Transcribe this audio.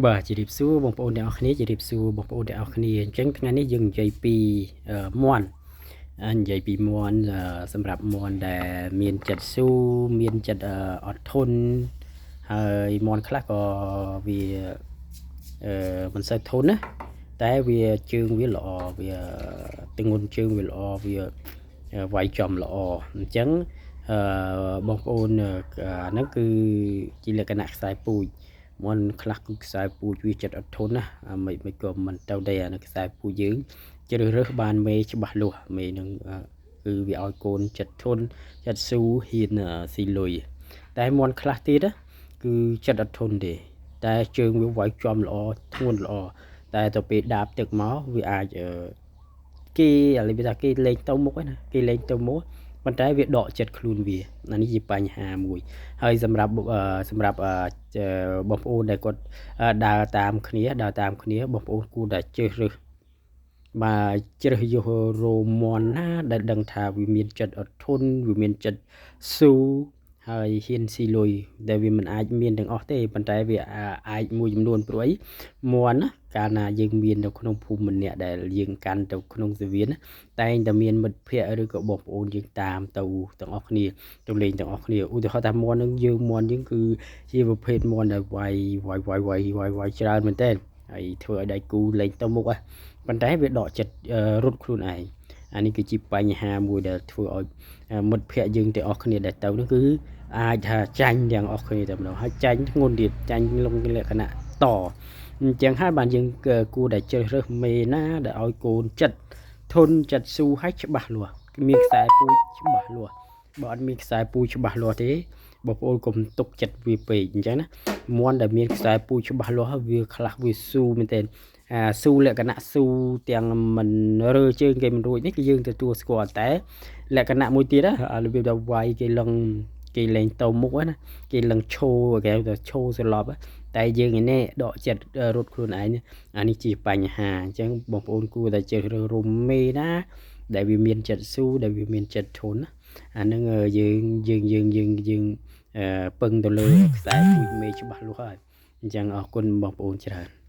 បាទជម្រាបសួរបងប្អូនទាំងអស់គ្នាជម្រាបសួរបងប្អូនទាំងអស់គ្នាអញ្ចឹងថ្ងៃនេះយើងនិយាយពីមាន់និយាយពីមាន់សម្រាប់មាន់ដែលមានចិត្តស៊ូមានចិត្តអត់ធន់ហើយមាន់ខ្លះក៏វាមិនសូវធន់ណាតែវាជើងវាល្អវាទងន់ជើងវាល្អវាវាយចំល្អអញ្ចឹងអឺបងប្អូនអាហ្នឹងគឺជាលក្ខណៈខ្សែពូជមាន់ខ្លះគឺខ្សែពូជវាចិត្តអត់ធន់ណាមិនមិនក៏មិនទៅដែរអានឹងខ្សែពូជយើងជ្រើសរើសបានមេច្បាស់លាស់មេនឹងគឺវាឲ្យកូនចិត្តធន់ចិត្តស៊ូហ៊ានស៊ីលុយតែមាន់ខ្លះទៀតគឺចិត្តអត់ធន់ទេតែជើងវាវាយចំល្អធ្ងន់ល្អតែទៅពេលដាបទឹកមកវាអាចគេឥឡូវវាថាគេលេងទៅមុខឯណាគេលេងទៅមុខប៉ុន្តែវាដកចិត្តខ្លួនវាអានេះជាបញ្ហាមួយហើយសម្រាប់សម្រាប់បងប្អូនដែលគាត់ដើរតាមគ្នាដើរតាមគ្នាបងប្អូនគួរតែជ្រើសរើសបាទជ្រើសយករោមន់ណាដែលដឹងថាវាមានចិត្តអត់ធន់វាមានចិត្តស៊ូហើយហ៊ានស៊ីលុយដែលវាមិនអាចមានទាំងអស់ទេប៉ុន្តែវាអាចមួយចំនួនព្រោះអីមាន់ណាកាលណាយើងមាននៅក្នុងភូមិម្នាក់ដែលយើងកាន់ទៅក្នុងសវៀនតែងតែមានមិត្តភ័ក្តិឬក៏បងប្អូនយើងតាមទៅទាំងអស់គ្នាទៅលេងទាំងអស់គ្នាឧទាហរណ៍ថាមាន់នឹងយើងមាន់យើងគឺជាប្រភេទមាន់ដែលវាយវាយវាយវាយវាយវាយច្រើនមែនទែនហើយធ្វើឲ្យដៃគូលេងទៅមុខហ៎ប៉ុន្តែវាដកចិត្តរត់ខ្លួនឯងអានេះគឺជាបញ្ហាមួយដែលធ្វើឲ្យមិត្តភ័ក្តិយើងទាំងអស់គ្នាដែលទៅនោះគឺអាចថាចាញ់ទាំងអស់គ្នាតែម្ដងហើយចាញ់ធ្ងន់ទៀតចាញ់លងលក្ខណៈតអញ្ចឹងហើយបានយើងគួរតែជ្រើសរើសមេណាដែលឲ្យកូនចិត្តធន់ចិត្តស៊ូឲ្យច្បាស់លាស់មានខ្សែពូជច្បាស់លាស់បើអត់មានខ្សែពូជច្បាស់លាស់ទេបងប្អូនកុំទុកចិត្តវាពេកអញ្ចឹងណាមាន់ដែលមានខ្សែពូជច្បាស់លាស់វាខ្លះវាស៊ូមែនទែនអាស៊ូលក្ខណៈស៊ូទាំងមិនរើជើងគេមិនរួចនេះគឺយើងទទួលស្គាល់តែលក្ខណៈមួយទៀតរបៀបថាវាយគេលឹងគេលែងទៅមុខណាគេលឹងឈោគេហៅថាឈោសន្លប់តែយើងឯនេះដកចិត្តរត់ខ្លួនឯងអានេះជាបញ្ហាអញ្ចឹងបងប្អូនគួរតែជ្រើសរើសរុំមេណាដែលវាមានចិត្តស៊ូដែលវាមានចិត្តធន់ណាអានឹងយើងយើងយើងយើងយើងពឹងទៅលើខ្សែពូជមេច្បាស់លាស់ហើយអញ្ចឹងអរគុណបងប្អូនច្រើន។